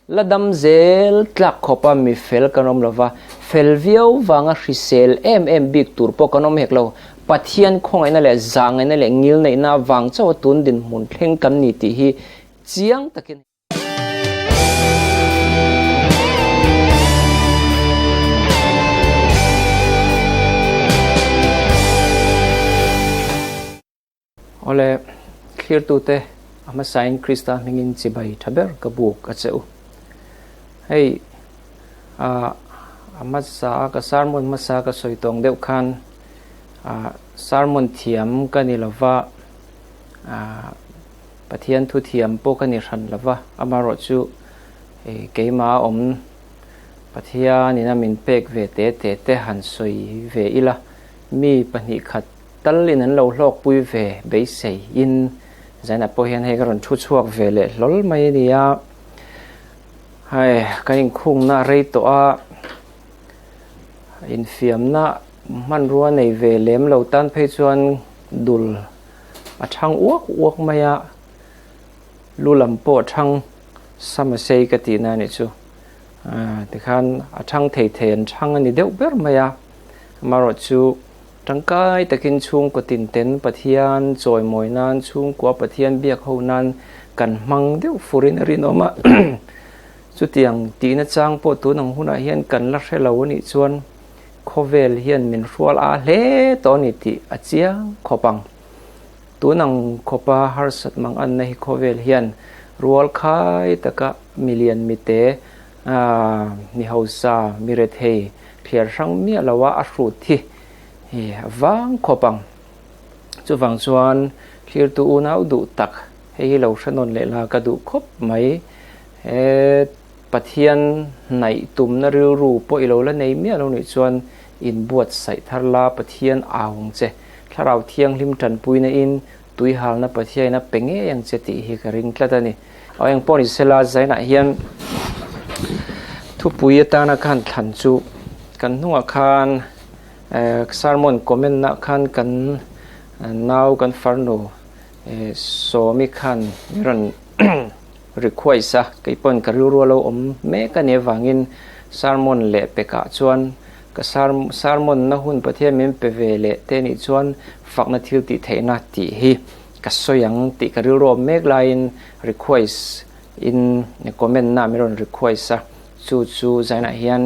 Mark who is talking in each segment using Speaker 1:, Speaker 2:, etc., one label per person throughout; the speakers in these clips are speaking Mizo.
Speaker 1: La dam zel tlak khawpa mi fel kan awm lova, fel viau vanga hrisel em em bik tur pawh kan awm hek lo. Pathian khawngaihna leh zahngaihna leh ngilneihna vang chauha tun dinhmun thleng kan ni tih hi chiang takin. Awle, thlirtute, a hmasain Krista hmingin chibai tha ber ka buk a che u. Hei, a hmasa a ka sermon hmasa ka sawi tawng deuh khan sermon thiam ka ni lova, Pathian thu thiam pawh ka ni hran lova, amaherawhchu keimah a awm Pathianin a min pek ve te te te han sawi ve ila, mi 2 khat tal in an lo hlawkpui ve beisei in Zainah pawh hian hei ka rawn thu chhuak ve leh hlawl mai a ni a. Hei kan inkhungna a rei tawh a, infiamna hmanrua nei ve lem lo tan phei chuan dul a thang uak uak mai a, lu lam pawh a thang sam a sei ka tihna a nih chu. Tikhan a thang thei thei an thang a ni deuh ber mai a, amaherawhchu Tangkai takin chhungkaw tinten Pathian chawimawi nan, chhungkua Pathian biak ho nan kan hmang deuh furin a rinawm a. Chutiang tihna chang pawh tun ang hunah hian kan la hre lo a nih chuan khawvel hian min hrual a hle tawh a ni tih a chiang khawp ang. Tun ang khawpa harsat mang anna hi khawvel hian rual khai taka milian mite, mi hausa, mi rethei, thliar hrang miah lo a a hrut hi hi a vang khawp ang. Chuvang chuan thlirtu unau duh tak hei hi lo hre nawn leh la ka duh khawp mai. He Pathian hnaih tumna rilru pawh i lo la nei miah lo nih chuan inbuatsaih thar la Pathian au ang che. Thlarau Thianghlim tanpuina in tuihalna Pathiain a pe ngei ang che tih hi ka ring tlat a ni. Aw eng pawh ni sela Zainah hian thupui atana khan thlan chu kan hnungah khan sermon comment nah khan kan nau kan farnu Sawmi khan min rawn request a, kei pawn ka rilru a lo awm mek a nih avangin sermon leh pekah chuan ka sermon na hun Pathian min pe ve leh te nih chuan fakna thil tih theihna tih hi Ka sawi ang tih ka rilru awm mek laiin request in comment na min rawn request a, chu chu zainah hian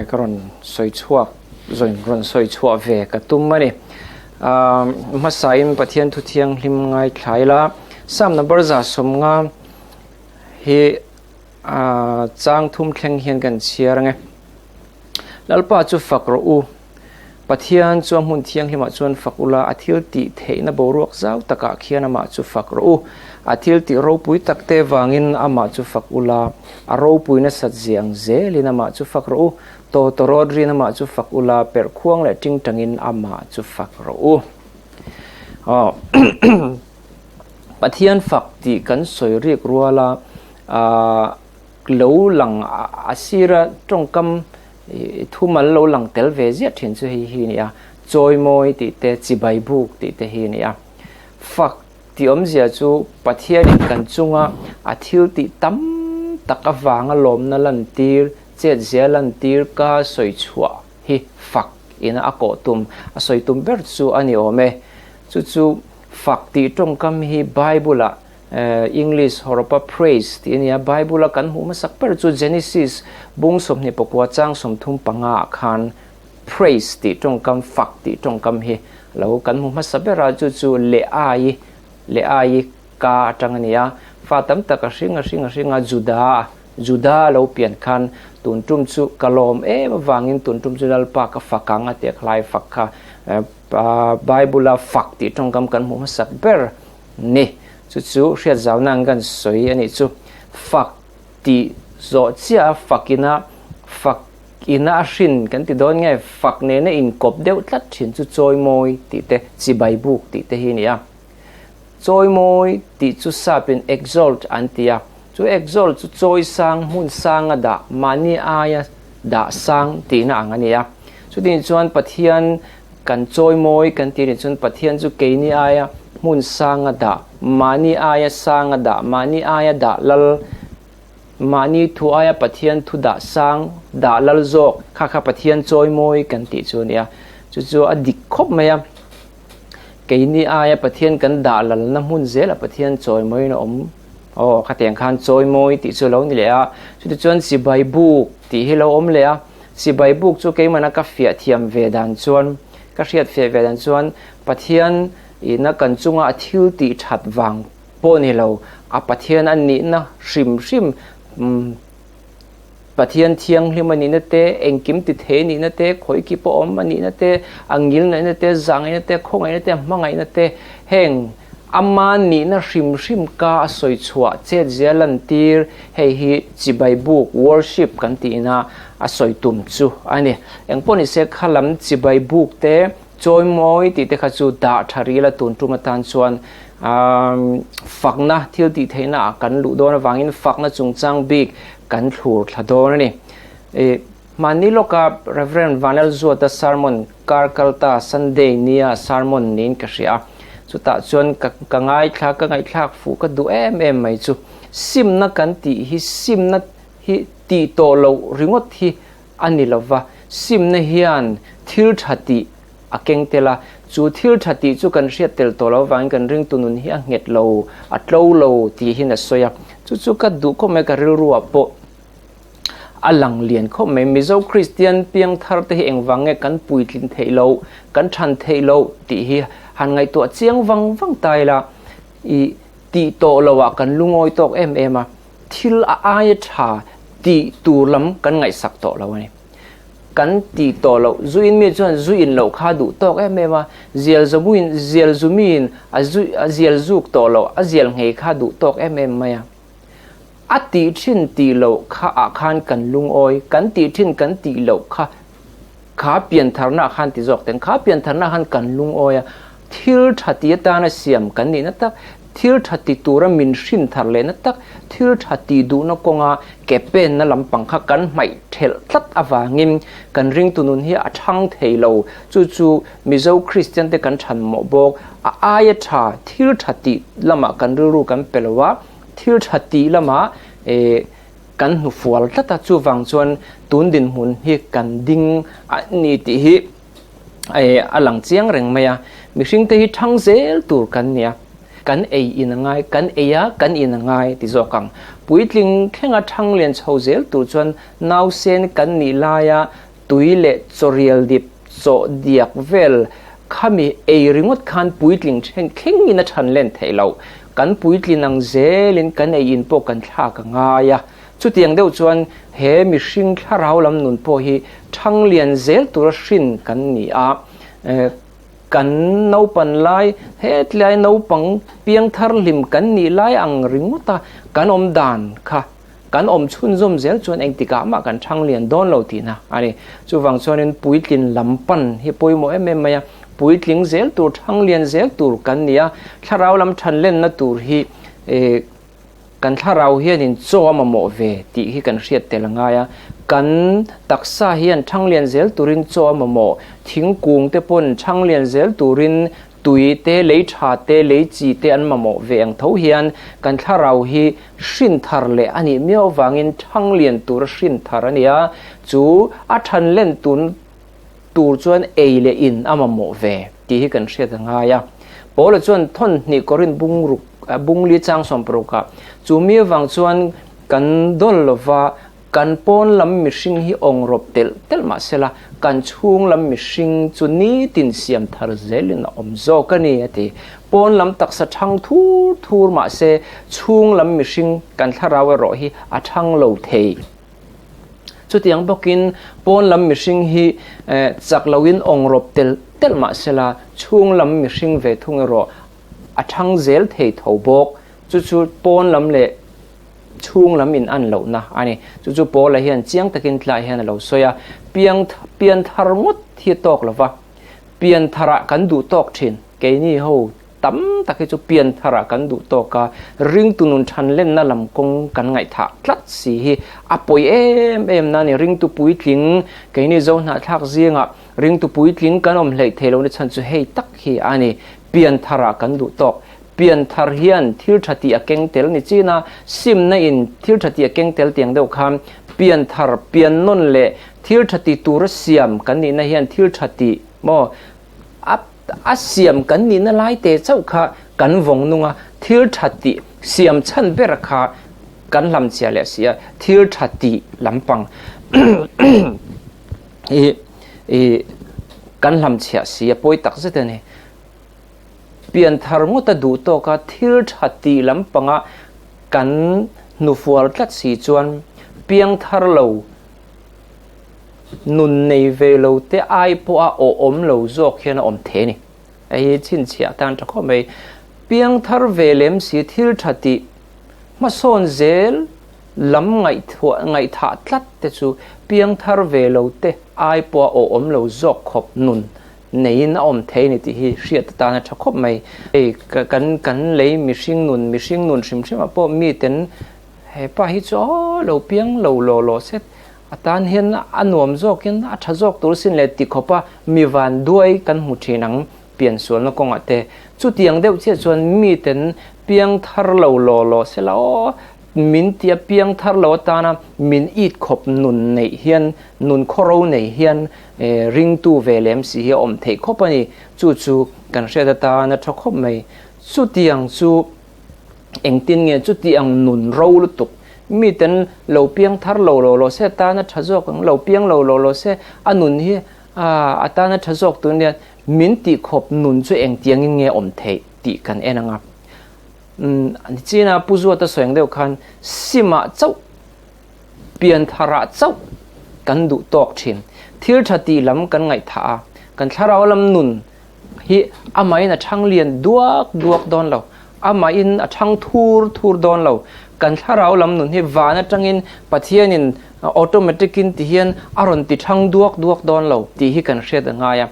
Speaker 1: ka rawn sawi chhuak zawn rawn sawi chhuah ve ka tum a ni. Hmasain Pathian thu thianghlim ngaithla ila, Psalm number 150 hi chang thum thleng hian kan chhiar ang e. Lalpa chu fak rawh u. Pathian chu a hmun thianghlimah chuan fak ula, a thil tih theihna boruak zau takah khian amah chu fak rawh u. A thil tih ropui takte vangin amah chu fak ula, a ropui nasat zia ang zelin amah chu fak rawh u. Tawtawrawt rin amah chu fak ula, perhkhuang leh tingtangin amah chu fak rawh u. Aw Pathian fak tih kan sawi rik ruala lo lang a sira tawngkam thumal lo lang tel ve ziah thin chu hei hi a ni a, chawimawi tih te, chibai buk tih te hi a ni a. Fak tih awmzia chu Pathianin kan chunga a thil tih tam tak avanga lawmna lantir, chetzia lantir ka sawi chhuah hi fak ina a kawh tum, a sawi tum ber chu a ni awm e. Chu chu fak tih tawngkam hi Bible-ah English hawrawpa praise tih a ni a, Bible-a kan hmuh hmasak ber chu Genesis bung 29 chang 35 ah khan praise tih tawngkam, fak tih tawngkam hi lo kan hmu hmasa ber a, chu chu Leai, Leai ka atang a ni a, fa tam tak a hring a hring a hring a, Juda, Juda lo pian khan tun tum chu ka lawm em avangin tun tum chu Lalpa ka fak ang a ti a, khalai fak kha Bible-a fak tih tawngkam kan hmuh hmasak ber Ni, chu chu hriat zauna ang kan sawi a nih chu. Fak tih zawh chiah a fak ina fak ina a hrin kan ti dawn nge fak nena inkawp deuh tlat thin chu chawimawi tih te chibai buk tih te hi a ni a. Chawimawi tih chu sapin exalt an ti a, chu exalt chu chawi sang hmun sanga dah mahni aia dah sang tihna ang a ni a. Chutih chuan Pathian Kan chawimawi kan tih nih chuan Pathian chu keini aia hmun sanga dah, mahni aia sanga dah, mahni aia dah lal Mahni thu aia Pathian thu dah sang, dah lal zawk kha kha Pathian chawimawi kan tih chu a ni a. Chu chu a dik khawp mai a. Keini aia Pathian kan dah lalna hmun zelah Pathian chawimawiin a awm. Aw, khatiang khan chawimawi tih chu a lo ni leh a. Chutichuan chibai buk tih hi lo awm leh a. Chibai buk chu keimahna ka fiah thiam ve dan chuan, ka hriat fiah ve dan chuan Pathian ina kan chunga a thil tih that vang pawh ni lo, a Pathian a nihna hrim hrim, Pathian thianghlim a nihna te, engkim ti thei a nihna te, khawiki pawh awm a nihna te, a ngilnaihna te, zahngaihna te, khawngaihna te, hmangaihna te, heng ama nihna hrim hrim ka a sawi chhuah chetzia lantir, hei hi chibai buk, worship, kan tihna a sawi tum chu a ni. Engpawh nise khalam chibai buk te, Chawimawi tih te kha chu dah tha ril a tun tum atan chuan fakna thil tih theihna ah kan luh dawn avangin fakna chungchang bik kan thlur thla dawn a ni. Hmanni lawka Rev. Vanlalzuata sermon kar kalta Sunday nia sermon niin ka hria a, chutah chuan ka ka ngaithla ka ngaihthlak fuh ka duh em em mai chu simna kan tih hi simna hi tih tawh loh ringawt hi a ni lo va, simna hian thil tha tih a keng tel a, chu thil tha tih chu kan hriat tel tawh lo avangin kan ringtu nun hi a nghet lo, a tlo lo tihin a sawi a, chu chu ka duh khawp mai, ka rilruah pawh a lang lian khawp mai. Mizo Kristian piangthar te hi engvang nge kan puitlin theih loh, kan than theih loh tih hi han ngaihtuah chiang vang vang ta ila, i tih tawh loah kan lungawi tawk em em a. Thil a aia tha tih tur lam kan ngaihsak tawh lo a ni. Kan tih tawh loh, zu in mi chuan zu in loh kha duh tawk em em a, zial zamuin zial zu miin a zu a zial zuk tawh loh, a zial nghei kha duh tawk em em mai a. A tih thin tih loh kha ah khan kan lungawi, kan tih thin kan tih loh kha kha piantharna ah khan ti zawk teng, kha piantharna ah khan kan lungawi a, thil tha ti atana siam kan nihna tak, thil tha ti tura min hrin thar lehna tak, thil tha ti duhna kawnga ke penna lampang kha kan hmaih thelh tlat avangin kan ringtu nun hi a thang thei lo, chu chu Mizo Kristian te kan than mawh bawk, a aia tha thil tha tih lamah kan rilru kan pe lo a, thil tha tih lamah eh Kan hnufual tlat a, chuvang chuan tun dinhmun hi kan ding a ni tih hi a lang chiang reng mai a. Mihringte hi thang zel tur kan ni a, kan ei in a ngai, kan ei a, kan in a ngai ti zawk ang. Puitling thlenga thang lian chho zel tur chuan nausen kan nih laia tui leh chawrial dip chawh diak vel khami ei ringawt khan puitling then thlengin a than len theih loh. Kan puitlin ang zelin kan ei in pawh kan thlak a ngai a. Chutiang deuh chuan he mihring thlarau lam nun pawh hi thang lian zel tura hrin kan ni a. Kan naupan lai, hetlai naupang piangthar hlim kan nih lai ang ringawta kan awm dan kha Kan awm chhunzawm zel chuan engtikah mah kan thang lian dawn lo tihna a ni. Chuvang chuanin puitlin lam pan hi pawimawh em em mai a, puitling zel tur, thang lian zel tur kan ni a, thlarau lam than lenna tur hi kan thlarau hianin chaw a mamawh ve tih hi kan hriat tel a ngai a, kan taksa hian thang lian zel turin chaw a mamawh, thingkung te pawn thang lian zel turin Tui te, lei tha te, lei chi te an mamawh ve ang tho hian kan thlarau hi hrin thar leh a nih miau avangin thang lian tura hrin thar a ni a, chu a than len tun tur chuan ei leh in a mamawh ve tih hi kan hriat a ngai a. Paula chuan thawn hnih Korinth bungruk bungli chang sawmparukah chu mi avang chuan kan dawl lova Kan pawn lam mihring hi awng rawp telh telh mah sela, kan chhung lam mihring chu nitin siam thar zelin a awm zawk a ni, a ti. Pawn lam taksa thang thur thur mah se, chhung lam mihring kan thlarau erawh hi a thang lo thei. Chutiang bawkin pawn lam mihring hi chak loin awng rawp telh telh mah sela, chhung lam mihring ve thung erawh a thang zel thei tho bawk. Chu chu pawn lam leh chhung lam in an lohna a ni. Chu chu Paula hian chiang takin tlai hian a lo sawi a, piang pian thar ngawt hi a tawk lo va, pian tharah kan duh tawk thin. Keini ho tam tak hi chu pian tharah kan duh tawk a, ringtu nun than lenna lam kawng kan ngaihthah tlat si hi a pawi em em na a ni. Ringtu puitling keini Zohnahthlak zingah ringtu puitling kan awm hleih thei lohna chhan chu hei tak hi a ni. Pian tharah kan duh tawk. Pianthar hian thil tha tih a keng tel ni chin a, simna in thil tha tih a keng tel tiang deuh khan pianthar, pian nawn leh thil tha ti tura siam kan nihna hian thil tha tih maw a a siam kan nihna lai te chauh kha kan vawng nung a, thil tha tih siam chhan ber kha kan hlamchhia leh si a, thil tha tih lampang hi i kan hlamchhiah si a pawi tak zet a ni. Pianthar ngawta duh tawka thil tha tih lampanga kan hnufual tlat si chuan piangthar lo nun nei ve lo te ai pawha awhawm lo zawk hian a awm thei a ni. Hei hi chhinchhiah tan tha khawp mai. Piangthar ve lem si thil tha tih hmasawn zel lam ngaihtuah ngaihthah tlat te chu piangthar ve lo te ai pawha awhawm lo zawk khawp nun neiin a awm thei a ni tih hi hriat atan a tha khawp mai. Hei kan kan lei mihring nun mihring nun hrim hrimah pawh miten hepa hi chu aw lo piang lo law law set atan hian a nuam zawkin a tha zawk tur sin leh ti khawpa mi van duai kan hmu thin ang piansualna kawngah te. Chutiang deuh chiah chuan miten piang thar lo law law sela aw Min tia piang thar lo atana min it khawp nun neih hian, nun khawro nei hian ringtu ve lem si hi a awm theih khawp a ni. Chu chu kan hriat atana tha khawp mai. Chutiang chu engtin nge chutiang nun ro lutuk miten lo piang thar lo lo lo se atana tha zawk ang, lo piang lo lo lo se a nun hi atana tha zawk tur nia min tih khawp nun chu engtiangin nge awm theih tih kan en ang a. China Pu Zuata sawi ang deuh khan simah chauh, piantharah chauh kan duh tawk thin. Thil tha tih lam kan ngaihthah a, kan thlarau lam nun hi amahin a thang lian duak duak dawn lo, amahin a thang thur thur dawn lo. Kan thlarau lam nun hi van atangin Pathianin automatic in ti hian a rawn ti thang duak duak dawn lo tih hi kan hriat a ngai a.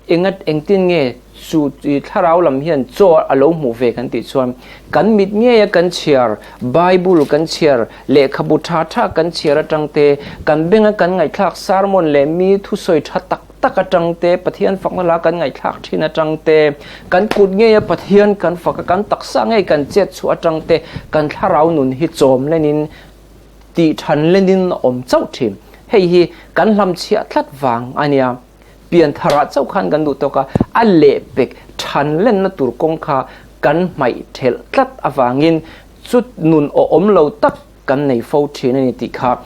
Speaker 1: Enga engtin nge Chu thlarau lam hian chaw a lo hmuh ve kan tih chuan kan mit ngeia kan chhiar, Bible kan chhiar, lehkhabu tha tha kan chhiar atang te, kan benga kan ngaihthlak sermon leh mi thusawi tha tak tak atang te, Pathian fakna la kan ngaihthlak thin atang te, kan kut ngeia Pathian kan fak a, kan taksa ngei kan chet chhuah atang te, kan thlarau nun hi chawm lenin tih than lenin a awm chauh thin. Hei hi kan hlamchhiah tlat vang a nia. Piantharah chauh khan kan duh tawk a, a lehpek than lenna tur kawng kha kan hmaih thelh tlat avangin chu nun awhawm lo tak kan nei fo thin a ni tih kha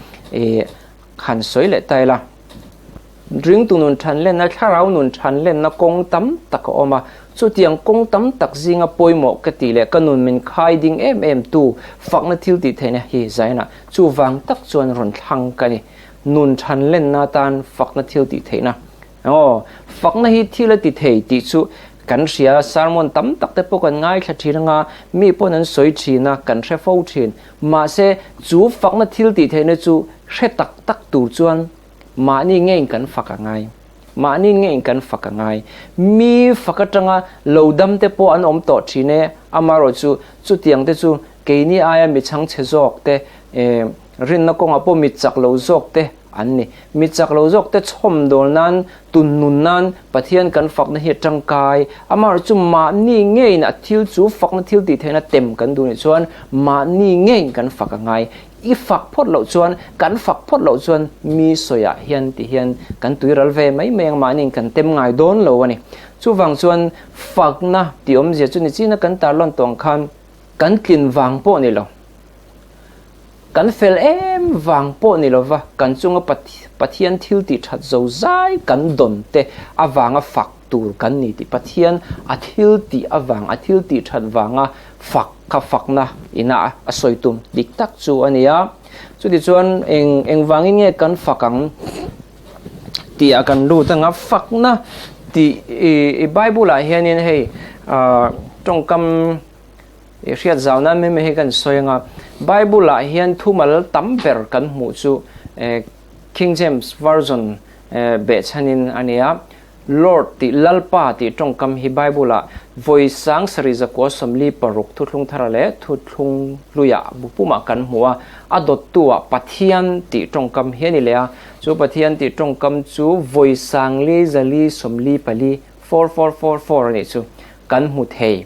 Speaker 1: han sawi leh ta ila. Ringtu nun than lenna, thlarau nun than lenna kawng tam tak a awm a, chutiang kawng tam tak zinga pawimawh ka tih leh ka nun min khai ding em em tu fakna thil tih theihna hi Zion-ah chuvang tak chuan rawn thlang ka ni. Nun than lenna atan fakna thil tih theihna. Aw, fakna hi thil a ti thei tih chu kan hria, sermon tam tak te pawh kan ngaithla thin anga mi pawn an sawi thin a, kan hre fo thin. Mahse, chu fakna thil tih theihna chu hre tak tak tur chuan mahni ngeiin kan fak a ngai. Mahni ngeiin kan fak a ngai. Mi fak atanga lo dam te pawh an awm tawh thin e, amaherawhchu chutiang te chu keini aia mi chhangchhe zawk te, Rinna kawngah pawh mi chak lo zawk te an ni. Mi chak lo zawk te chhawmdawl nan, tun nun nan Pathian kan fakna hi a tangkai. Amaherawhchu chu mahni ngeiin a thil chu fakna thil tih theihna tem kan duh nih chuan mahni ngeiin kan fak a ngai. I fak phawt loh chuan, kan fak phawt loh chuan mi sawiah hian ti hian kan tuiral ve mai mai ang, mahniin kan tem ngai dawn lo a ni. Chuvang chuan fakna tih awmzia chu nichina kan tarlan tawh ang khan kan tlin vang pawh ni lo. Kan fel em vang pawh ni lova kan chunga Pathian thil tih that zo zai kan dawn te avanga fak tur kan ni tih Pathian a thil tih avang a thil tih that vanga fak kha fakna ina a sawi tum dik tak chu a ni a. Chutichuan eng engvangin nge kan fak ang tih ah kan lut anga fakna tih i Bible ah hianin hei tawngkam I hriat zau nan mai mai hi kan sawi anga, Bible ah hian thumal tam ber kan hmuh chu King James Version behchhanin a ni a. Lord tih Lalpa tih tawngkam hi Bible ah vawi 7646 thuthlung thara leh thuthlung hluiah bu pumah kan hmu a, a dawttu ah Pathian tih tawngkam hi a ni leh a, chu Pathian tih tawngkam chu vawi 4444, 4444 a nih chu kan hmu thei.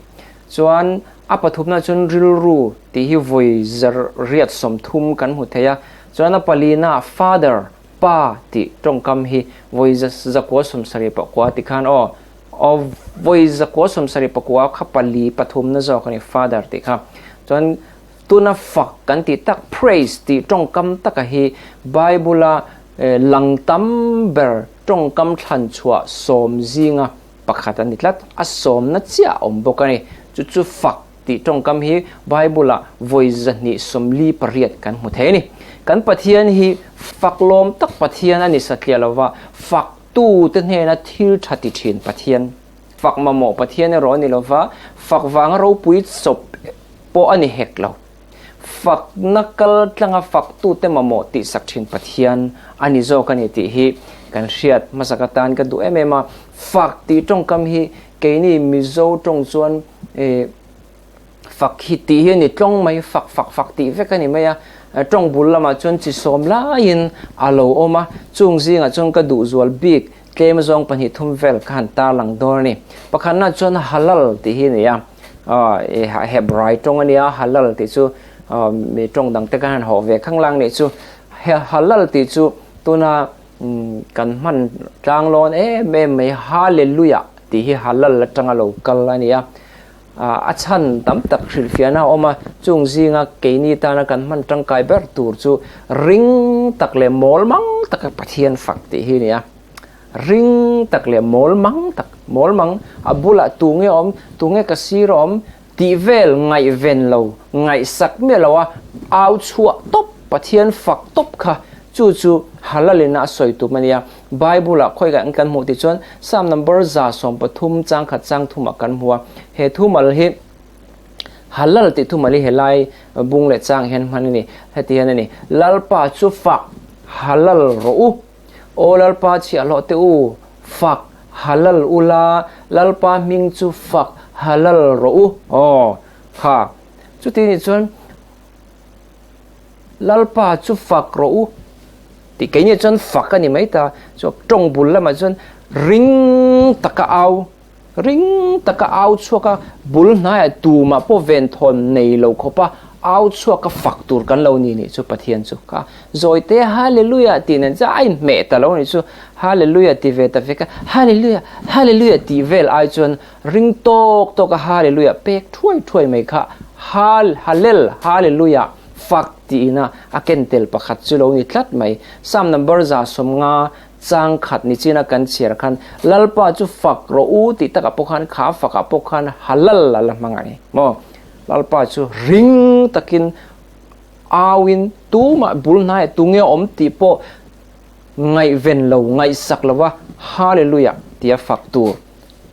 Speaker 1: Chuan. A pathumna chuan rilru tih hi vawi 130 kan hmu thei a, chuan a palina father, pa, tih tawngkam hi vawi 974 tikhan aw, aw vawi 974 kha pali pathumna zawk a ni father tih kha. Chuan tuna fak kan tih tak praise tih tawngkam taka hi Bible-a lang tam ber tawngkam thlan chhuah sawm zinga pakhat a ni tlat. A sawmna chiah a awm bawk a ni. Chu chu fak tih tawngkam hi Bible-ah vawi 248 kan hmu thei a ni. Kan Pathian hi fak lawm tak Pathian a ni satliah lova, faktute hnena thil tha ti thin Pathian. Fak mamawh Pathian erawh a ni lova, fak vanga ropui chawp pawh a ni hek lo. Fakna kal tlanga faktute mamawh tihsak thin Pathian a ni zawk a ni tih hi kan hriat hmasak atan ka duh em em a. Fak tih tawngkam hi keini Mizo tawng chuan fak hi tih hi a ni tlawng mai, fak fak fak tih vek a ni mai a. Tawng bul lamah chuan chi sawm laiin a lo awm a, chung zingah chuan ka duh zual bik tlem zawng pahnih thum vel ka han tarlang dawn a ni. Pakhatna chuan halal tih hi a ni a. Hebrai tawng a nia, halal tih chu mi tawng dang te khan han hawh ve khanglang nih chu. Halal tih chu tuna kan hman tlang lawn em em mai Hallelujah tih hi halal atanga lo kal a nia. A chhan tam tak hrilhfiahna a awm a, chung zinga keini tana kan hman tangkai ber tur chu ring tak leh mawl mang taka Pathian fak tih hi a ni a. Ring tak leh mawl mang tak, mawl mang, a bulah tu nge awm, tu nge ka sir awm tih vel ngaihven lo, ngaihsak miah lo a, au chhuah tawp, Pathian fak tawp kha chu chu Halalin a sawi tum a nia. Bible-ah khawi kan kan hmuh tih chuan Psalm number 130 chang khat chang thumah kan hmu a. He thumal hi Halal tih thumal hi helai bung leh chang hian hman a ni. Heti hian a ni, Lalpa chu fak halal rawh u. Aw Lalpa chhiahhlawh te u, fak halal ula, Lalpa hming chu fak halal rawh u. Aw, kha, chuti nih chuan Lalpa chu fak rawh u tih keini chuan fak a ni mai ta. Chuan tawng bul lamah chuan ring taka au, ring taka au chhuak a, bul hnaiah tumah pawh venthawn nei lo khawpa au chhuak a fak tur kan lo ni nih chu Pathian chu kha zawite Hallelujah tih nen chuan a inhmeh ta lo nih chu Hallelujah ti ve ta vek a, Hallelujah, Hallelujah tih vel ai chuan ring tawk tawk a Hallelujah pek thuai thuai mai kha Hal, Hallel, Hallelujah fak tiin a a ken tel pakhat chu lo ni tlat mai. Psalm number 150 Chang khat ni china kan chhiar khan Lalpa chu fak rawh u tih takah pawh khan kha fakah pawh khan halal a la hmang a ni maw? Lalpa chu ring takin auin tumah bul hnaiah tunge awm tih pawh ngaihven lo, ngaihsak lova Hallelujah tia fak tur,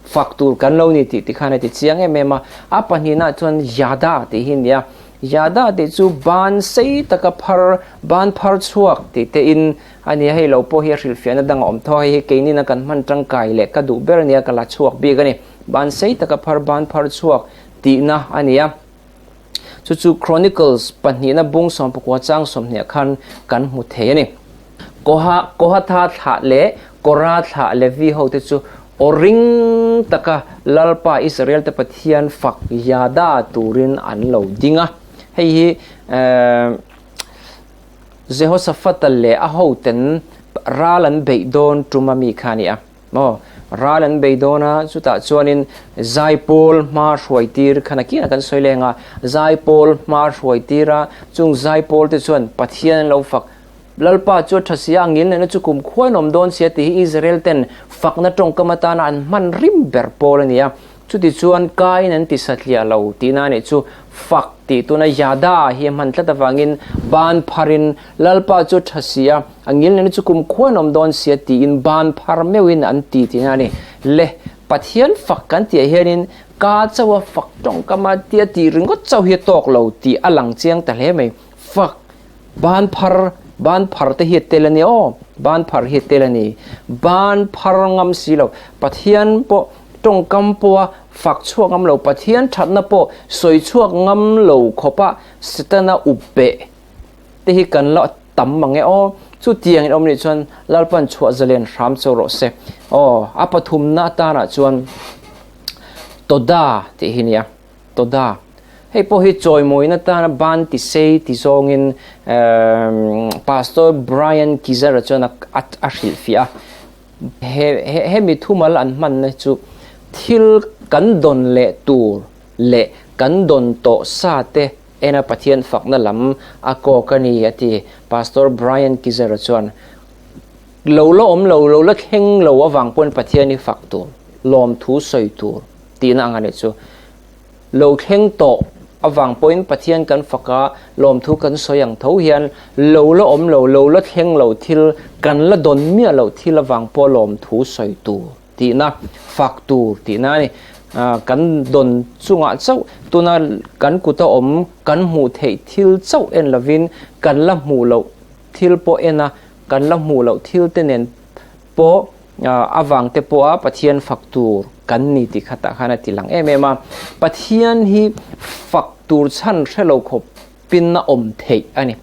Speaker 1: fak tur kan lo ni tih tikhan a ti chiang em em a. A pahnihna chuan Yada tih hi a ni a. Yada tih chu ban sei taka phar, ban phar chhuak tih te in A nia, hei lo pawh hi a hrilhfiahna dang a awm tho a, hei hi keinina kan hman tangkai leh ka duh ber a nia, ka la chhuak bik a ni. Ban sei taka phar ban phar chhuak tihna a ni a. Chu chu Chronicles pahnihna bung 19 chang 20 khan kan hmu thei a ni. Koha, Kohatha thlah leh Kora thlah Levi hote chu aw ring taka Lalpa Israelte Pathian fak Yada turin an lo ding a. Hei hi eh. Jehoshaphat-a leh a hoten ral an beih dawn tum a mi kha a ni a. Maw? Ral an bei dawn a, chutah chuanin zaipawl hma hruai tir khan a kianah kan sawi leng a, zaipawl hma hruai tir a, chung zaipawl te chuan Pathian an lo fak. Lalpa chu a tha sia, a ngil nena chu kum khuain awm dawn sia tih hi Israel ten fakna tawngkam atana an hman rim ber pawl a ni a. Chutichuan Kain an ti satliah lo tihna a nih chu fak tih tuna Yada hi a hman tlat avangin ban pharin Lalpa chu a tha si a, a ngilnena chu kum khuan awm dawn sia tiin ban phar meuhin an ti tihna a ni. Le, Pathian fak kan tihah hianin ka chauha fak tawngkam a tia tih ringawt chauh hi a tawk lo tih a lang chiang ta hle mai. Fak, ban phar, ban phar te hi a tel a ni aw, ban phar hi a tel a ni. Ban phar ngam si lo, Pathian pawh Tawngkam pawha fak chhuak ngam lo, Pathian thatna pawh sawi chhuak ngam lo khawpa Setana up beh te hi kan la tam mang e aw. Chutiangin awm nih chuan Lalpan chhuah zalen hram cho rawh se. Aw, a pathumna atanah chuan Toda tih hi nia, Toda. Hei pawh hi chawimawina tana ban ti sei ti zawngin Pastor Brian Kizar-a chuan a hrilhfiah a. Hemi thumal an hmanna chu thil kan dawn leh tur leh kan dawn tawh sa te ena Pathian fakna lam a kawk a ni, a ti. Pastor Brian Kizar-a chuan, Lo la awm lo, lo la thleng lo avang pawn Pathian hi fak tur, lawmthu sawi tur tihna ang a nih chu. Lo thleng tawh avang pawhin Pathian kan fak a, lawmthu kan sawi ang tho hian lo la awm lo, lo la thleng lo thil, kan la dawn miah loh thil avang pawh lawmthu sawi tur tihna, fak tur tihna a ni. Kan dawn chungah chauh tuna kan kuta awm kan hmuh theih thil chauh en lovin kan la hmuh loh thil pawh en a, kan la hmuh loh thil te nen pawh avang te pawha Pathian fak tur kan ni tih khatah khan a ti lang em em a. Pathian hi fak tur chhan hre lo khawp pin a awm theih a ni.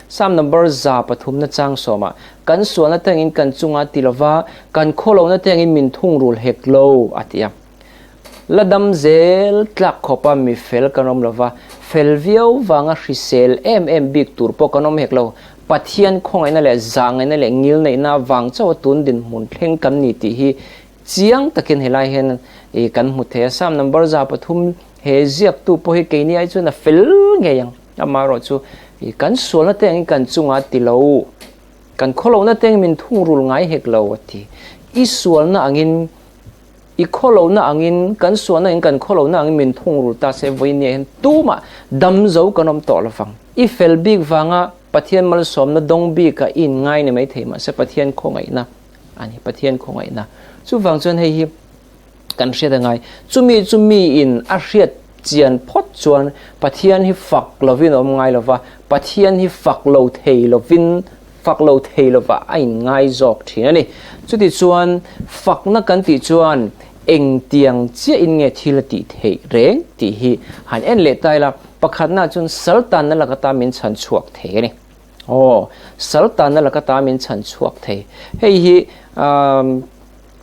Speaker 1: Psalm number 300 chang sawmah, Kan sualna te angin kan chunga ti lova, kan khawlohna te angin min thungrul hek lo, a ti a. La dam zel tlak khawpa mi fel kan awm lova, fel viau vanga hrisel em em bik tur pawh kan awm hek lo. Pathian khawngaihna leh zahngaihna leh ngilneihna vang chauha tun dinhmun thleng kan ni tih hi chiang takin helai hian kan hmu thei a. Psalm number 3 he ziaktu pawh hi keini ai chuan a fel ngei ang. Amaherawhchu kan sualna te angin kan chunga ti lo, kan khawlohna te angin min thungrul ngai hek lo a ti. I sualna angin I khawlohna angin, kan sualna angin, kan khawlohna angin min thungrul ta se vawiin hian tumah dam zo kan awm tawh lovang. I fel bik vanga Pathian malsawmna dawng bika i inngai ni maithei mahse Pathian khawngaihna a ni, Pathian khawngaihna. Chuvang chuan hei hi kan hriat a ngai. Chumi chu miin a hriat chian phawt chuan Pathian hi fak lovin a awm ngai lova, Pathian hi fak lo thei lovin Fak lo thei lovah a inngai zawk thin a ni. Chutichuan, fakna kan tih chuan engtiang chiahin nge thil a tih theih reng tih hi han en leh ta ila, pakhatna chuan saltanna laka ta min chhan chhuak thei a ni. Aw, saltanna laka ta min chhan chhuak thei. Hei hi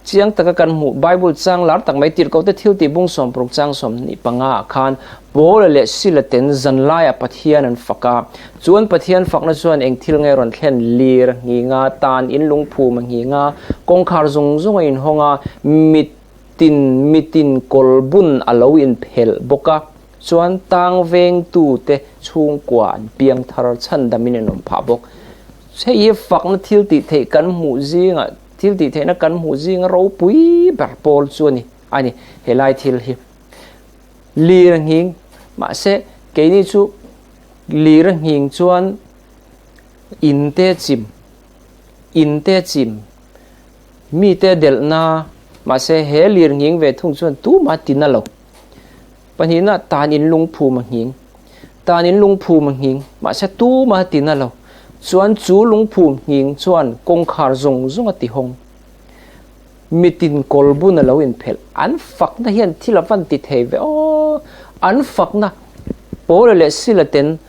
Speaker 1: Chiang taka kan hmuh Bible chang lar tak mai tirhkohte thil tih bung 60 chang 25 ah khan Paula leh Sila ten zanlaiah Pathian an fak a. Chuan Pathian fakna chuan eng thil nge rawn thlen lir nghinga tan in lungphum a nghinga kawngkhar zung zung a inhawng a, mitin mitin kawl bun a lo inphelh bawk a. Chuan tang vengtute chhungkua an piang thar chhandamin an awm phah bawk. Hei hi fakna thil tih theih kan hmuh zingah Thil tih theihna kan hmuh zinga ropui ber pawl chu a ni a ni helai thil hi. Lir a nghing, mahse keini chu lir a nghing chuan in te chim, in te chim, mi te delh na, mahse he lir nghing ve thung chuan tumah ti na lo. Pahnihna tan in lungphum a nghing. Tan in lungphum a nghing, mahse tumah a ti na lo. Chuan chu lungphum nghing chuan kawngkhar zawng zawng a ti hawng. Mitin kawl bun a lo inphelh. An fakna hian thil a van ti thei ve aw. An fakna Paula leh Sila ten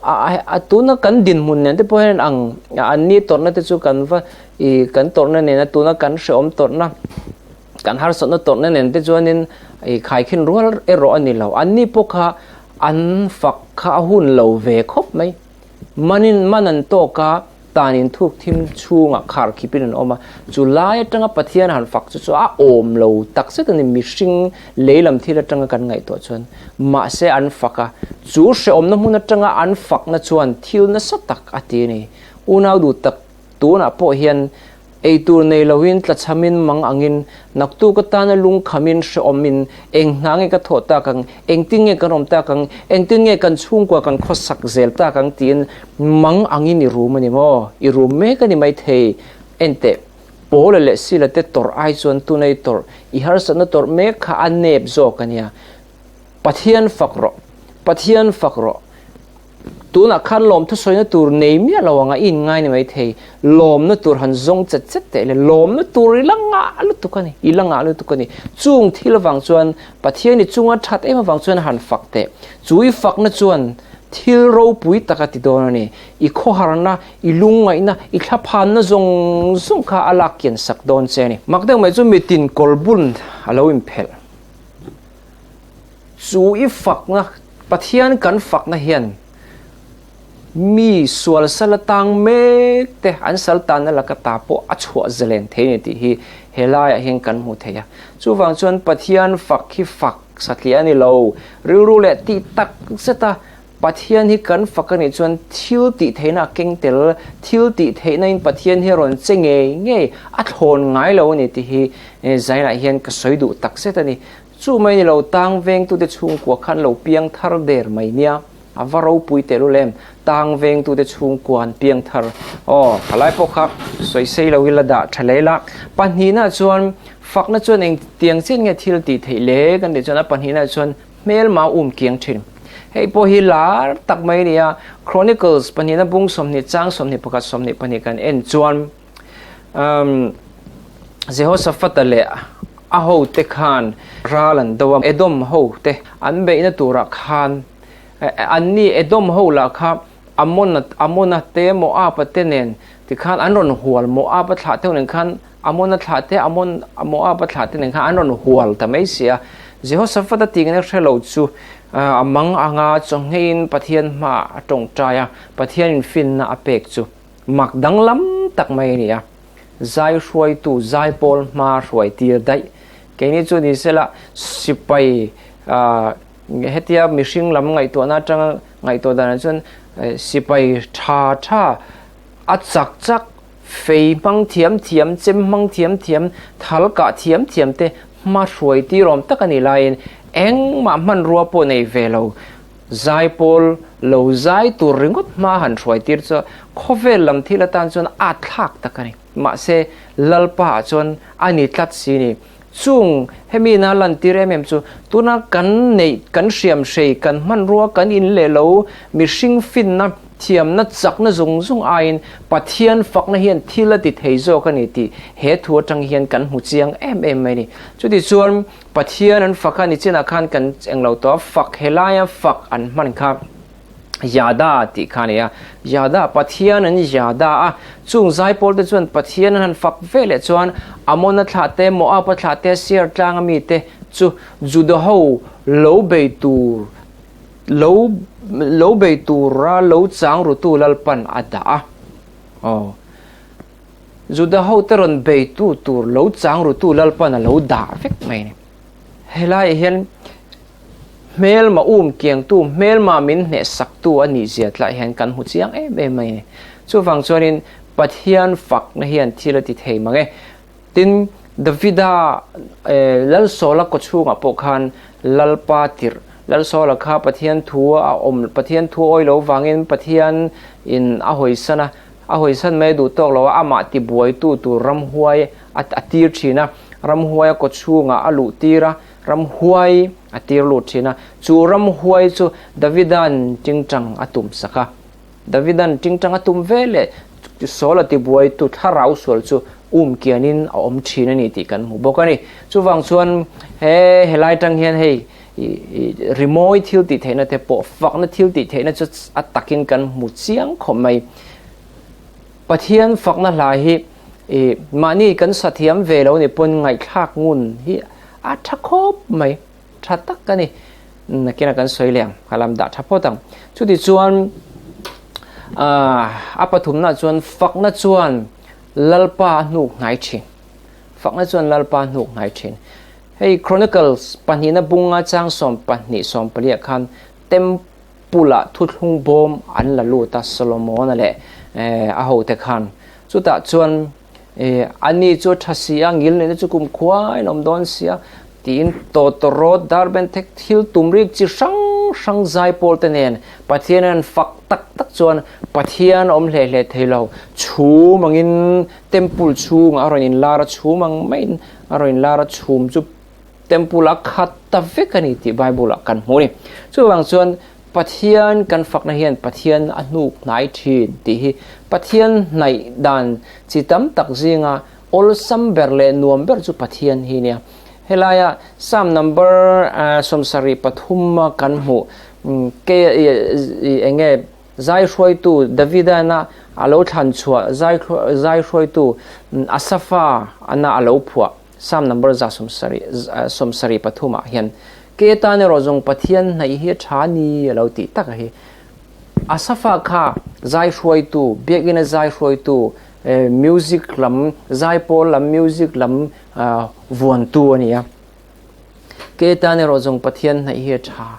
Speaker 1: a tuna kan dinhmun nen te pawh hian ang an ni tawrhna te chu kan va i kan tawrhna nena tuna kan hrehawm tawrhna Kan harsatna tawrhna nen te chuanin i khaikhin rual erawh a ni lo. Anni pawh kha an fak kha a hun lo ve khawp mai. Manin man an tawk a, tan in thuk thim chhungah khar khipin an awm a. Chu lai atanga Pathian han fak chu chu a awm lo tak zet a ni mihring lei lam thil atanga kan ngaihtuah chuan. Mahse an fak a, chu hrehawmna hmun atanga an fakna chuan thil nasa tak a ti a ni. Unau duh tak tunah pawh hian Ei tur nei loin tlachhamin mang angin, naktuk atana lungkhamin hrehawmin eng hna nge ka thawh tak ang, engtin nge kan awm tak ang, engtin nge kan chhungkua kan khawsak zel tak ang tiin mang angin i rum a ni maw? I rum mek a ni maithei. Enteh, Paula leh Sila te tawrh ai chuan tunei tawrh, i harsatna tawrh mek kha a nep zawk a nia. Pathian fak rawh, Pathian fak rawh. Tunah khan lawmthu sawina tur nei miah lo anga i inngai ni maithei. Lawmna tur han zawng chet chet teh le, lawmna tur i la ngah lutuk a ni, i la ngah lutuk a ni. Chung thil avang chuan Pathian i chunga that em avang chuan han fak teh. Chu i fakna chuan thil ropui tak a ti dawn a ni. I khawharna, i lungngaihna, i thlaphanna zawng zawng kha a lak kian sak dawn che a ni. Mak deuh mai chu mitin kawlbun a lo inphelh. Chu i fakna. Pathian kan fakna hian mi sual sal atang mek te an sal tanna laka ta pawh a chhuah zalen thei a ni tih hi he laiah hian kan hmu thei a. Chuvang chuan Pathian fak hi fak satliah a ni lo. Rilru leh tih tak zeta Pathian hi kan fak a nih chuan thil tih theihna a keng tel, thil tih theihna in Pathian hi a rawn che ngei ngei, a thlawn ngai lo a ni tih hi zainah hian ka sawi duh tak zet a ni. Chu mai ni lo, tang vengtute chhungkua khan lo piang thar der mai nia, a va ropui tehlul em, tang vengtute chhungkua an piang thar. Aw, thalai pawh kha sawi sei lo ila dah tha leh ila. Pahnihna chuan fakna chuan eng tiang chian nge thil tih theih le kan tih chuan a pahnihna chuan hmelma um kiang thin. Hei pawh hi lar tak mai a ni a, Chronicles pahnihna bung 20 chang 21 22 kan en chuan umm Jehoshaphat-a leh a hote khan ral an do a, Edom hote an beihna turah khan anni Edom ho lah kha Amon Amona te Moab-a te nen tikhan an rawn hual Moab-a thlah te ho nen khan Amona thlah te Amon Moab-a thlah te nen khan an rawn hual ta mai si a. Jehoshaphat-a tih ngei hre lo chu a mang anga chawngheiin Pathian hmaah a tawngtai a, Pathianin finna a pek chu mak danglam tak mai a ni a. Zai hruaitu zaipawl hma hruai tir daih. Keini chu ni sela sipai hetia mihring lam ngaihtuahna atanga ngaihtuah danah chuan sipai tha tha a chak chak fei hmang thiam thiam, chem hmang thiam thiam, thal kah thiam thiam te hma hruai tir awm tak a nih laiin engmah hmanrua pawh nei ve lo. Zaipawl lo zai tur ringawt hma han hruai tir chu khawvel lam thil atan chuan at thlak tak a ni. Mahse, Lalpa ah chuan a ni tlat si ni. Chung hemi ina lantir em em chu tuna kan neih, kan hriamhrei, kan hmanrua, kan in leh lo, mihring finna, thiamna, chakna zung zung aiin Pathian fakna hian thil a ti thei zawk a ni tih he thu atang hian kan hmu chiang em em mai a ni. Chutichuan, Pathian an fak a ni chinah khan kan englo tawh a, fak helaia fak an hman kha Yada tih kha a ni a, Yada, Pathian an Yada a, chung zaipawl te chuan Pathian an han fak ve leh chuan Amona thlah te, Moaba thlah te, Seir tlanga mi te chu Juda ho lo bei tur lo lo bei tura lo chang rutu Lalpan a dah a. Aw. Juda hote rawn beitu tur lo chang rutu Lalpan a lo dah vek mai a ni. Helaiah hian hmelma um kiangtu, hmelma min hnehsaktu a nih zia tlaiah hian kan hmu chiang em em mai a ni. Chuvang chuanin Pathian fakna hian thil a ti thei mang e. Tin, Davida Lalsawla kawchhungah pawh khan Lalpa tirh, Lalsawla kha Pathian thu a awm, Pathian thu awi lo vangin Pathian in a hawisan a, A hawisan mai duh tawk lo a, amah tibuaitu tur ramhuai a tir thin a, ramhuai a kawchhungah a luh tir a, ramhuai a tir lut thin a, chu ramhuai chu Davida'n tingtang a tum sak a. Davida'n tingtang a tum ve leh Saul-a tibuaitu thlarau sual chu um kianin a awm thin a ni tih kan hmu bawk a ni. Chuvang chuan he helai tang hian hei Rimawi thil tih theihna te pawh fakna thil tih theihna chu a takin kan hmu chiang khawp mai. Pathian fakna hla hi mahni kan sa thiam ve lo ni pawn ngaihthlak ngun hi a tha khawp mai, tha tak a ni. Nakinah kan sawi leh ang, ka lam dah tha phawt ang. Chuti chuan a pathumna chuan fakna chuan Lalpa a hnuk hnai thin. Fakna chuan Lalpa a hnuk hnai thin. Hei Chronicles pahnihna bunga chang 12 14 ah khan Temple ah thuthlung bawm an la lut a Solomon-a leh a hote khan. Chutah chuan ani chu a tha si a, ngil neihna chu kum khuain a awm dawn si a tiin tawtawrawt darbenthek thil tum rik chi hrang hrang zaipawl te nen Pathian an fak tak tak chuan Pathian a awm hle hle thei lo. Chhum angin Temple chhungah a rawn inlar a, chhum ang maiin A rawn inlar a chhum chu temple a khat ta vek a ni tih Bible ah kan hmu a ni. Chuvang chuan Pathian kan fakna hian Pathian a hnuk hnai thin tih hi Pathian hnaih dan chi tam tak zinga awlsam ber leh nuam ber chu Pathian hi nia. Helaia Psalm number 73 a kan hmuh ke enge Zai hruaitu Davida'n a lo thlan chhuah zai hruaitu Asafa-ana a lo phuah Psalm number 173 ah hian. Ke tan erawh zawng Pathian hnaih hi a tha ni a lo tih tak a hi. Asafa kha zai hruaitu, biakina zai hruaitu, music lam, zaipawl lam, music lam vuantu a ni a. Ke tan erawh zawng Pathian hnaih hi a tha.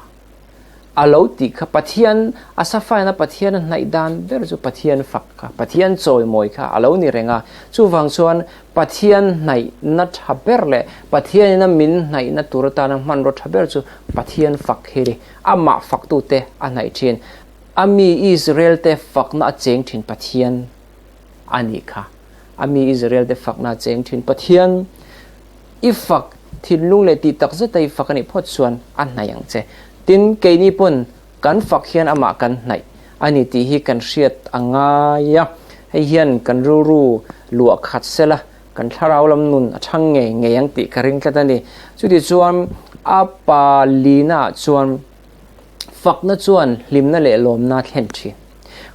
Speaker 1: A lo tih kha Pathian, Asafa ina Pathian a hnaih dan ber chu Pathian fak kha, Pathian chawimawi kha a lo ni reng a. Chuvang chuan Pathian hnaihna tha ber leh Pathian ina min hnaihna tur atana hmanraw tha ber chu Pathian fak hi a ni. Amah faktute a hnaih thin. A mi Israel-te fakna a cheng thin Pathian a nih kha. A mi Israel-te fakna a cheng thin Pathian i fak thinlung leh tih tak zeta i fak a nih phawt chuan a hnaih ang che. Tin, keini pawn kan fak hian amah kan hnaih a ni tih hi kan hriat a ngai a. Hei hian kan rilru luah khat sela kan thlarau lam nun a chhang ngei ngei ang tih ka ring tlat a ni. Chutichuan a pa lina chuan fakna chuan hlimna leh lawmna a thlen thin.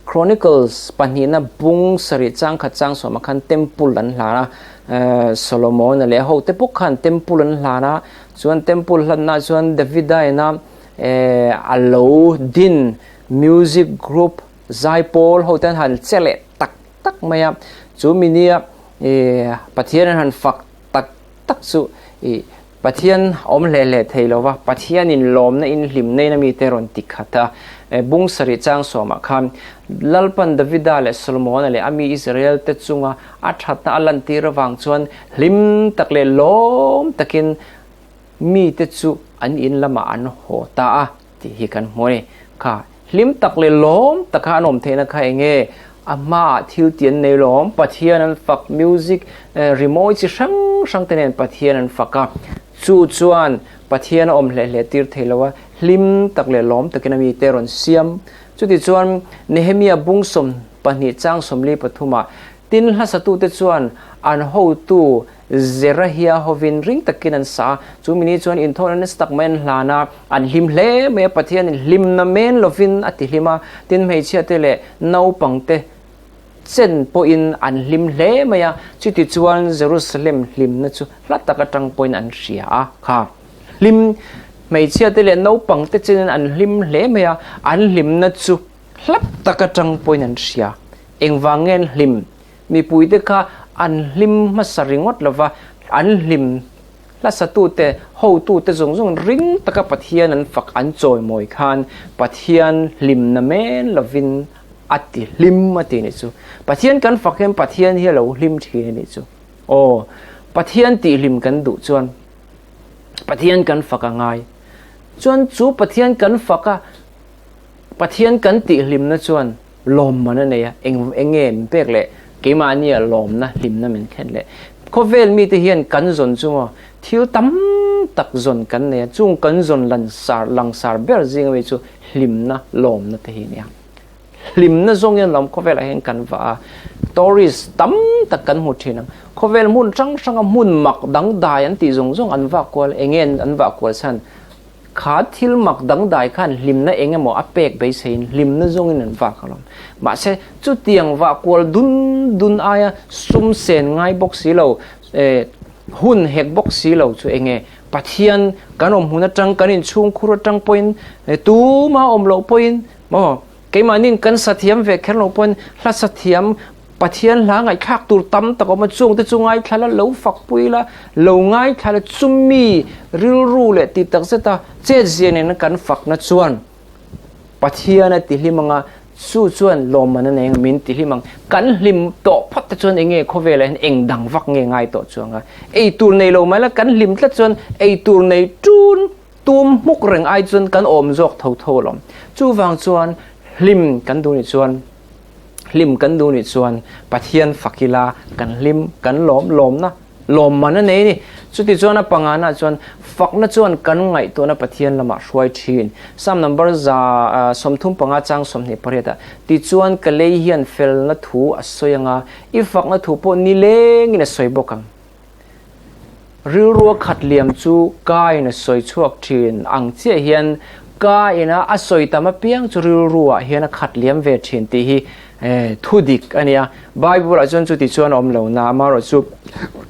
Speaker 1: Chronicles pahnihna bung sarih changkhat changsawmah khan temple an hlan a, Solomon-a leh a hote bawk khan temple an hlan a, chuan temple hlanna chuan Davida ina a lo din music group zaipawl hote an han che leh tak tak mai a, chu mi nia Pathian an han fak tak tak chu ih Pathian awm hle hle thei lo va, Pathianin lawmna in hlimna in a mite rawn ti khat a. Bung sarih chang sawmah khan Lalpan Davida leh Solomona leh a mi Israel te chunga a thatna a lantir avang chuan hlim tak leh lawm takin mite chu an in lamah an haw ta a tih hi kan hmu a ni. Kha hlim tak leh lawm taka an awm theihna kha eng nge? A hmaah thil ti an nei lawm, Pathian an fak, music rimawi chi hrang hrang te nen Pathian an fak a, chu chuan Pathian a awm hleh hleh tir thei lo a, hlim tak leh lawm takin a mite rawn siam. Chutichuan Nehemia bung 12 chang 43ah Tin, hlasatute chuan an hotu Zerahia hovin ring takin an sa a, chu mini chuan inthawhna nasa tak mai an hlan a, an hlim hle mai a, Pathianin hlimna men lovin a ti hlim a, tin hmeichhiate leh naupangte chen pawhin an hlim hle mai a, chuti chuan Jerusalem hlimna chu hla tak atang pawhin an hria a, kha hlim hmeichhiate leh naupangte chenin an hlim hle mai a, an hlimna chu hla tak atang pawhin an hria. Engvang nge an hlim? Mipuite kha an hlim hmasa ringawt lova, an hlim hlasatute, hotute zawng zawng ring taka Pathian an fak an chawimawi khan Pathian hlimna men lovin a ti hlim a ti nih chu. Pathian kan fak hian Pathian hi a lo hlim thin a nih chu. Aw, Pathian tihhlim kan duh chuan Pathian kan fak a ngai. Chuan chu Pathian kan fak a, Pathian kan tihhlimna chuan lawmman a nei a, eng eng nge min pek leh keimahnia lawmna hlimna min thlen leh. Khawvel mite hian kan zawn chu maw thil tam tak zawn kan nei a, chung kan zawn lansar langsar ber zing ami chu hlimna lawmna te hi a nia. Hlimna zawng hian lawm khawvelah hian kan va a, tourist tam tak kan hmu thin ang. Khawvel hmun hrang hranga hmun mak dangdai an tih zawng zawng an vah kual, eng nge an vah kual chhan? Kha thil mak dangdai khan hlimna eng emaw a pek beiseiin hlimna zawngin an vak alawm. Mahse, chutiang vah kual dun dun aia sum sen ngai bawk si lo, hun hek bawk si lo chu eng nge? Pathian kan awm hmun atang, kan inchhungkhur atang pawhin, tuma awm loh pawhin maw, Keimahniin kan sa thiam ve kher lo pawhin hla sa thiam Pathian hla ngaihthlak tur tam tak awm a, chungte chu ngaithla la, lo fakpui la, lo ngaithla la, chumi rilru leh tih tak zeta chetzia nena kan fakna chuan Pathian a tihlim ang a, chu chuan lawmman a nei ang, min tihlim ang. Kan hlim tawh phawt te chuan eng nge khawvelah hian eng dang vak nge ngai tawh chuang a, ei tur nei lo mai la, kan hlim tlat chuan ei tur nei ṭun Tum hmuk reng ai chuan kan awm zawk tho tho alawm. Chuvang chuan hlim kan duh nih chuan hlim kan duh nih chuan Pathian fak ila kan hlim kan lawm lawmna lawmman a nei a ni. Chuti chuan a pangana chuan fakna chuan kan ngaihtuahna Pathian lamah hruai thin. Psalm number 35 chang 28 ah tichuan ka lei hian felna thu a sawi anga i fakna thu pawh nilengin a sawi bawk ang. Rilrua khat liam chu ka in a sawi chhuak thin ang chiah hian ka ina a sawi tam apiang chu rilruah hian a khat liam ve thin tih hi Thu dik a nia. Bible ah chuan chuti chuan a awm lo na, amaherawhchu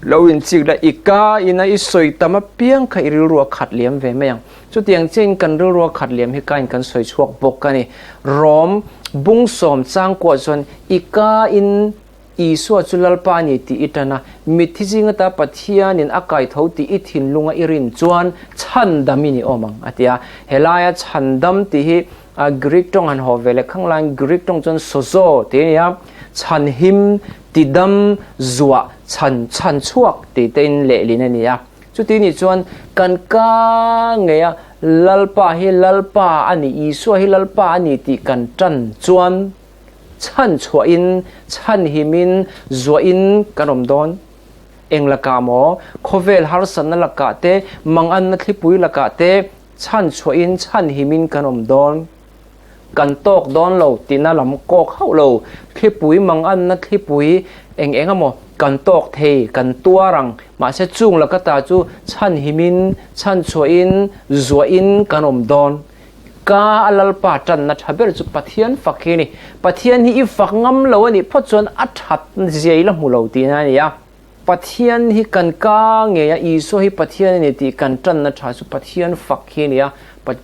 Speaker 1: lo inchik la i ka ina i sawi tam apiang kha i rilru a khat liam ve mai ang. Chutiang chiahin kan rilru a khat liam hi kain kan sawi chhuak bawk a ni. Rom bungsawm changkuah chuan i ka in Isua chu Lalpa a ni tih i tan a, mitthi zing ata Pathianin a kaitho tih i thinlunga i rin chuan chhandam i ni awm ang, a ti a. Helaia chhandam tih hi Greek tawng han haw ve leh khang laiin Greek tawng chuan sozo tih a ni a, chhanhim, tidam, zuah, chhan, chhan chhuak tih tein lehlin a ni a. Chuti nih chuan kan ka ngei a, Lalpa hi Lalpa a ni, Isua hi Lalpa a ni tih kan tan chuan, Chhan chhuahin, chhan himin, zuahin kan awm dawn. Eng lakah maw? Khawvel harsatna lakah te, manganna thlipui lakah te chhan chhuahin, chhan himin kan awm dawn. Kan tawk dawn lo tihna lam kawk hauh lo. Thlipui, manganna thlipui eng eng emaw kan tawk thei, kan tuar ang. Mahse chung laka ta chu chhan himin, chhan chhuahin, zuahin kan awm dawn. Ka a Lalpa tanna tha ber chu Pathian fak hi a ni. Pathian hi i fak ngam lo a nih phawt chuan a that zia i la hmu lo tihna a ni a. Pathian hi kan ka ngei a, Isua hi Pathian a ni tih kan tanna tha chu Pathian fak hi a ni a.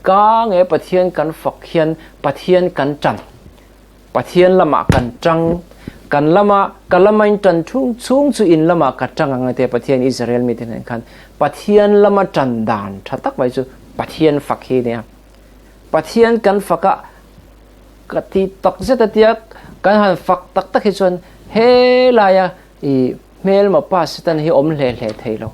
Speaker 1: Ka ngei a Pathian kan fak hian Pathian kan tan. Pathian lamah kan tang. Kan lama, ka lama in tan thung chhung chu in lamah ka tang ang a tia Pathian Israel mite nen khan Pathian lama tan dan tha tak mai chu Pathian fak hi a nia. Pathian kan fak a, ka ti tak zet a tia kan han fak tak tak hi chuan helaia i hmelma pa Satan hi awm hle hle thei lo.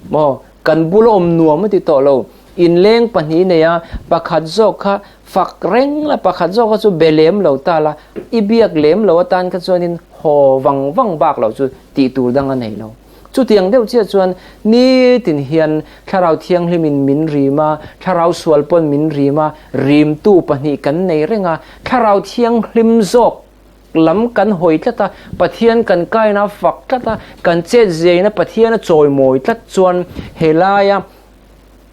Speaker 1: Maw? Kan bula awm nuam a ti tawh lo. Inleng pahnih nei a, pakhat zawk kha fak reng la, pakhat zawk kha chu be lem lo ta la, i biak lem lo atan kha chuanin haw vang vang bak lo chu tih tur dang a nei lo. Chutiang deuh chiah chuan nitin hian Thlarau Thianghlimin min rim a, Thlarau sual pawn min rim a, rimtu pahnih kan nei reng a, Thlarau Thianghlim zawk lam kan hawi tlat a, Pathian kan kaina fak tlat a, kan chet ziaina Pathian a chawimawi tlat chuan helaia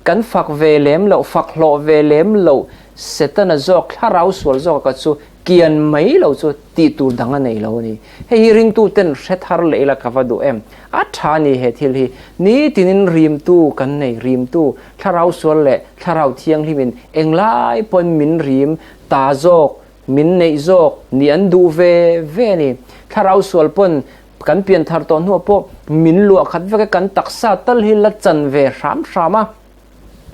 Speaker 1: kan fak ve lem loh, fak hlawh ve lem loh Setana zawk, thlarau sual zawk a ka chu kian mai lo chu tih tur dang a nei lo a ni. Hei hi ringtuten hre thar leh ila ka va duh em? A tha a ni he thil hi. Nitinin rimtu kan nei, rimtu, thlarau sual leh thlarau thianghlimin englai pawn min rim ta zawk, Min neih zawk nih an duh ve ve a ni. Thlarau sual pawn kan pian thar tawh hnuah pawh min luah khat vek a, kan taksa tal hi la chan ve hram hram a,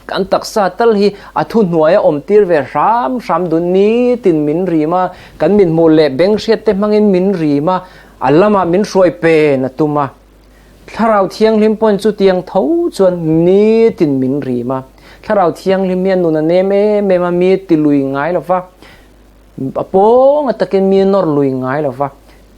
Speaker 1: kan taksa tal hi a thuhnuai a awm tir ve hram hram dun nitin min rim a, kan mithmuh leh beng hriat te hmangin min rim a, a lamah min hruai pen a tum a. Thlarau Thianghlim pawn chutiang tho chuan nitin min rim a. Thlarau Thianghlim hi a nun a nem em em a, mi ti lui ngai lo va, a pawng a takin mi nawr lui ngai lo va,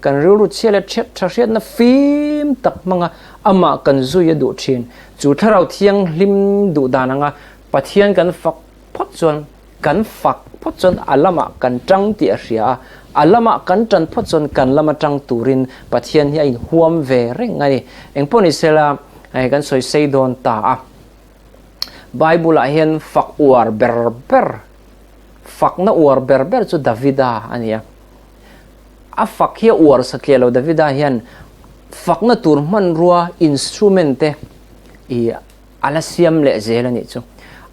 Speaker 1: kan rilru chhia leh ṭhiat ṭha hriatna fim tak hmanga amah kan zui a duh ṭhin. Chu Thlarau Thianghlim duh dan anga Pathian kan fak phawt chuan Kan fak phawt chuan a lamah kan ṭang tih a hria a, a lamah kan ṭan phawt chuan kan lama ṭang turin Pathian hi a inhuam ve reng a ni. Engpawh ni sela, hei kan sawi sei dawn ta a. Bible-ah hian fak uar ber ber, fakna uar ber ber chu Davida a ni a. A fak hi a uar satliah lo Davida hian fakna tur hmanrua, instrument, te i A la siam leh zel a nih chu.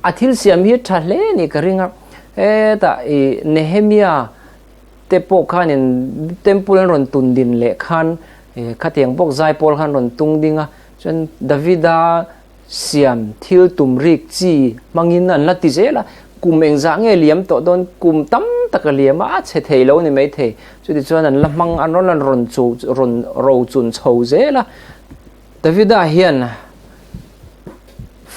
Speaker 1: A thil siam hi tha hle a nih ka ring a. Hetah i Nehemia te pawh khanin temple an rawn tun din leh khan khatiang bawk zaipawl khan rawn tung ding a. Chuan Davida siam thil tum rik chi hmangin an la ti zel a. Kum engzah nge liam tawh dawn kum tam tak a liam a, a chhe thei lo a ni maithei. Chutichuan an la hmang an rawn rawn rawn ro chun chho zel a. Davida hian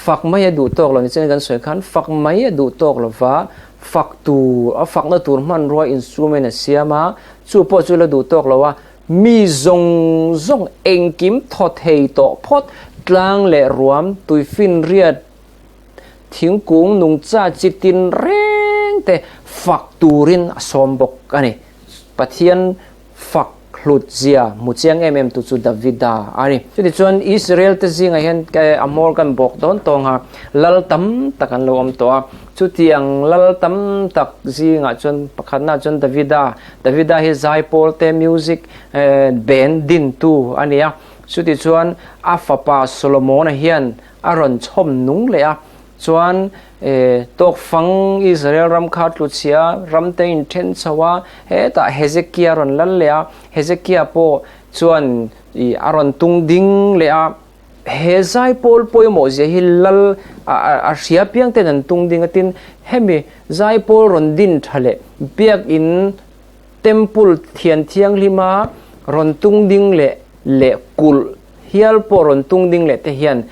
Speaker 1: fak mai a duh tawk lo ni chuan kan sawi khan fak mai a duh tawk lo va, fak tur a fakna tur hmanrua instrument a siam a, chu pawh chu la duh tawk lo a, mi zawng zawng engkim thaw thei tawh phawt tlang leh ruam tuifinriat thingkung nungcha chi tin reng te fak turin a sawm bawk a ni. Pathian fak. hlut zia hmu chiang em em tu chu Davida a ni. Chutichuan Israel te zingah hian a hmawr kan bawk dawn tawng a, lal tam tak an lo awm tawh a. Chutiang lal tam tak zingah chuan pakhatna chuan Davida, Davida hi zaipawl te music band dintu a ni a. Chutichuan a fapa Solomona hian a rawn chhawm nung leh a, chuan tawkfang Israel ram kha tluchhia ram te in then chho a, hetah Hezekia rawn lal leh a, Hezekia pawh chuan a rawn tung ding leh a, he zaipawl pawimawh zia hi lal a hria piang ten an tung ding a, tin hemi zaipawl rawn din tha leh biakin Temple thian thianghlima rawn tung ding leh leh kulh hial pawh rawn tung ding leh te hian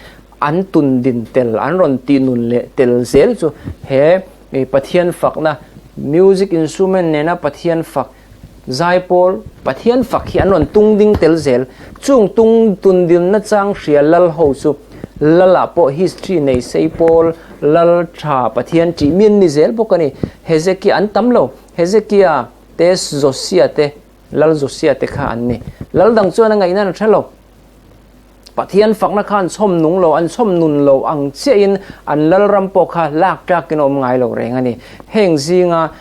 Speaker 1: an tun din tel, an rawn tih nun leh tel zel chu he Pathian fakna, music instrument nena Pathian fak, zaipawl Pathian fak hi an rawn tung ding tel zel. Chung tung tun dinna chang hria lal ho chu Lalah pawh history nei sei pawl, lal tha Pathian tih mi an ni zel bawk a ni. Hezekia an tam lo. Hezekia te, Josia te, Lal Josia te kha an ni. Lal dang chuan a ngaihna an hre lo. Pathian fakna kha an chhawm nung lo, an chhawm nun lo ang chiahin an lal ram pawh kha lak tlakin a awm ngai lo reng a ni. Heng zinga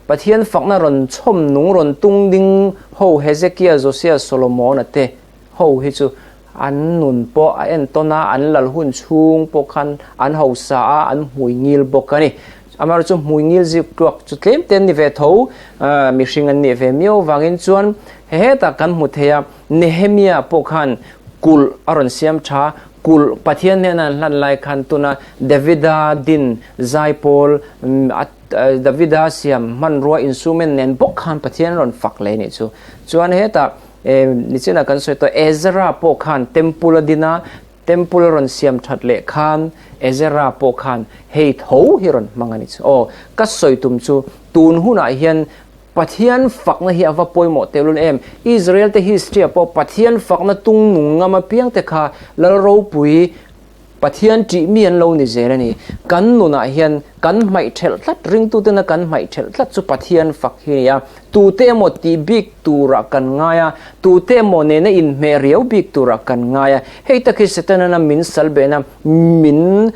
Speaker 1: Pathian fakna rawn chhawm nung, rawn tung ding ho Hezekia, Josia, Solomona te ho hi chu an nun pawh a entawn a, an lal hun chhung pawh khan an hausa a, an hmui ngil bawk a ni. Amaherawhchu chu hmui ngil zik tuak chu tlem te an ni ve tho, mihring an nih ve miau vangin chuan hetah kan hmu thei a, Nehemia pawh khan kulh a rawn siam tha, kulh Pathian hnena an hlan lai khan tuna Davida din zaipawl Davida siam hmanrua instrument nen bawk khan Pathian a rawn fak leh a nih chu. Chuan hetah Nichinah kan sawi tawh Ezra pawh khan temple a din a, temple a rawn siam that leh khan Ezra pawh khan hei tho hi rawn hmang a ni chu. Aw, ka sawi tum chu tun hunah hian Pathian fakna hi a va pawimawh tehlul em. Israel te history ah pawh Pathian fakna tung nung ngam apiang te kha Lal ropui Pathian ṭih mi an lo ni zel a ni. Kan nunah hian kan hmaih ṭhelh tlat, ringtutena kan hmaih ṭhelh tlat chu Pathian fak hi a ni a. Tute emaw tih bik turah kan ngai a, tute emaw nena inhmeh riau bik turah kan ngai a. Hei tak hi Setana min salbehna, min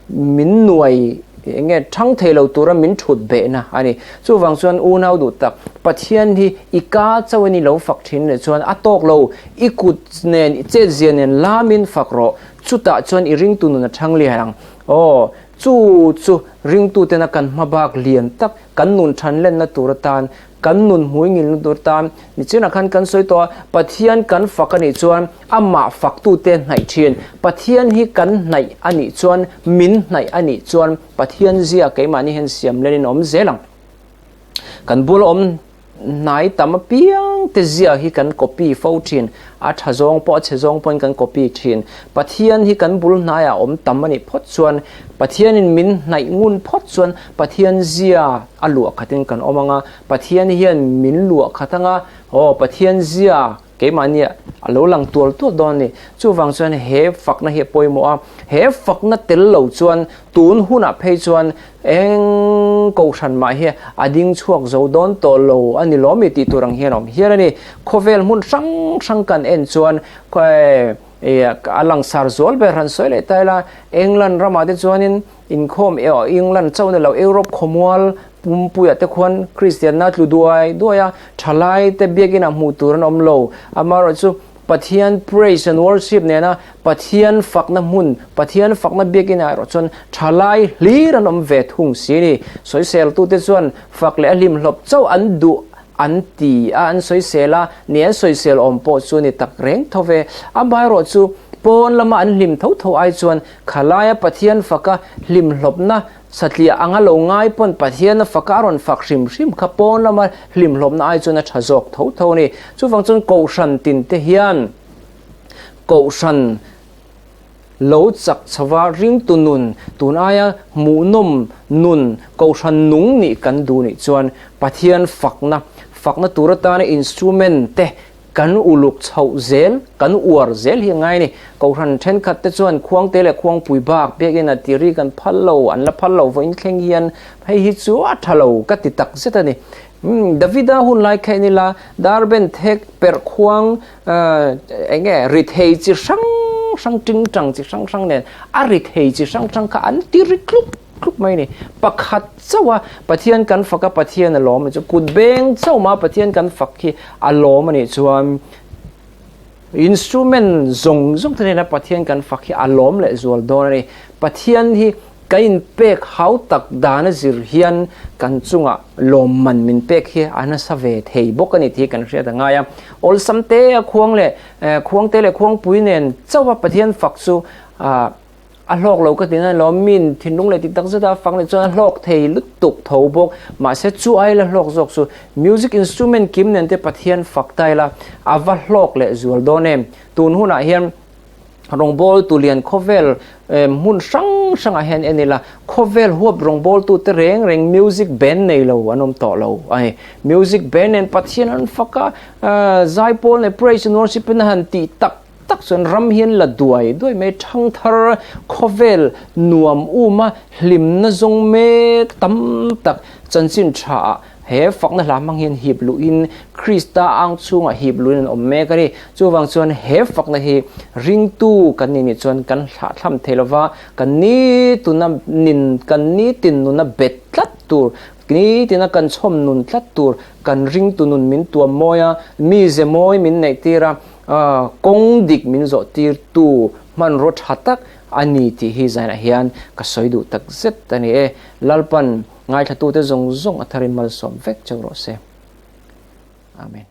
Speaker 1: min nuai eng nge ṭhang thei lo tura min ṭhut behna a ni. Chuvang chuan unau duh tak, Pathian hi i ka chauh in i lo fak ṭhin leh chuan a tawk lo, i kut nen i chetzia nen lamin fak rawh, chutah chuan i ringtu nun a ṭhang lian ang. Aw, chu chu ringtutena kan hmabak lian tak, kan nun ṭhan lenna tur atan Kan nun hmui ngilna tur tan nichinah khan kan sawi tawh a, Pathian kan fak a nih chuan amah faktute hnaih thin. Pathian hi kan hnaih a nih chuan, min hnaih a nih chuan Pathian zia keimahni hian siam lenin a awm zel ang. Kan bula awm hnai tam apiang te zia hi kan copy fo thin. A tha zawng pawh a chhe zawng pawhin kan copy thin. Pathian hi kan bul hnaiah awm tam a nih phawt chuan, Pathianin min hnaih ngun phawt chuan Pathian zia a luah khatin kan awm ang a, Pathian hian min luah khat ang a, aw Pathian zia keimahni a lo lang tual tual dawn a ni. Chuvang chuan he fakna hi a pawimawh a, he fakna tel lo chuan tun hunah phei chuan eng kohhran mah hi a ding chhuak zo dawn tawh lo a ni lawm i tih tur ang hian a awm hial a ni. Khawvel hmun hrang hrang kan en chuan a langsar zual ber han sawi leh ta ila, England ramah te chuanin Inkhawm erawh England chauh ni lo, Europe khawmual pumpuiah te khuan Kristianna tlu duai duai a, thalai te biakinah hmuh tur an awm lo. Amaherawhchu Pathian praise and worship nena Pathian fakna hmun, Pathian fakna biakinah erawh chuan thalai hlir an awm ve thung si ni. Sawiseltute chuan fak leh a hlimhlawp chauh an duh an ti a, an sawisel a, ni an sawisel awm pawh chu ni tak reng tho ve. Amaherawhchu pawn lama an hlim tho tho ai chuan Khalaia Pathian faka hlimhlawpna satliah anga lo ngai pawn Pathiana faka a rawn fak hrim hrim kha pawn lama hlimhlawpna ai chuan a tha zawk tho tho a ni. Chuvang chuan Kohhran tin te hian Kohhran lo chak chhova ringtu nun, tun aia hmuhnawm nun, Kohhran nung nih kan duh nih chuan Pathian fakna, fakna tur atana instrument te Kan uluk chhoh zel, kan uar zel hi a ngai a ni. Kohhran thenkhat te chuan Khuangte leh Khuangpui bak biakinn a tiri kan phal lo, an la phal lo vawiin thleng hian hei hi chu a tha lo ka ti tak zet a ni. Umm Davida hun lai kha en ila dar ben thek perh khuang eng nge ri thei chi hrang hrang tingtang chi hrang hrang nen a ri thei chi hrang hrang kha an ti ri tluk tluk mai a ni. Pakhat chauh a Pathian kan fak a Pathian a lawm a nih chu kut beng chauh mah Pathian kan fak hi a lawm a nih chuan Instrument zawng zawng te nena Pathian kan fak hi a lawm leh zual dawn a ni. Pathian hi kan inpek hau tak dan a zir hian kan chungah lawmman min pek hi a nasa ve thei bawk a ni tih hi kan hriat a ngai a. Awlsam te a khuang leh khuangte leh khuangpui nen chauha Pathian fak chu A hlawk lo ka ti na lawm, min thinlung leh dik tak zet a fak leh chuan a hlawk thei lutuk tho bawk. Mahse chu ai la hlawk zawk chu music instrument kim nen te Pathian fak ta ila a va hlawk leh zual dawn em. Tun hunah hian rawngbawltu lian khawvel hmun hrang hrangah hian en ila khawvel huap rawngbawltu te reng reng music band nei lo an awm tawh lo a ni. Music band nen Pathian an fak a, zaipawl leh praise and worship in a han tih tak tak chuan ram hian la duai duai mai thangthar khawvel nuam uma hlimna zawng mek tam tak chanchin tha ah he fakna hla hmang hian hip luhin Krista ang chhungah hip luhin an awm mek a ni. Chuvang chuan he fakna hi ringtu kan nih nih chuan kan hlahthlam thei lova, kan nituna nin kan nitin nuna bet tlat tur nitina kan chhawm nun tlat tur kan ringtu nun min tuam mawi a, mize mawi min neih tir a, Kawng dik min zawh tirtu hmanraw tha tak a ni tih hi zainah hian ka sawi duh tak zet a ni e. Lalpan ngaithlatute zawng zawng a tharin malsawm vek cheu rawh se. Amen.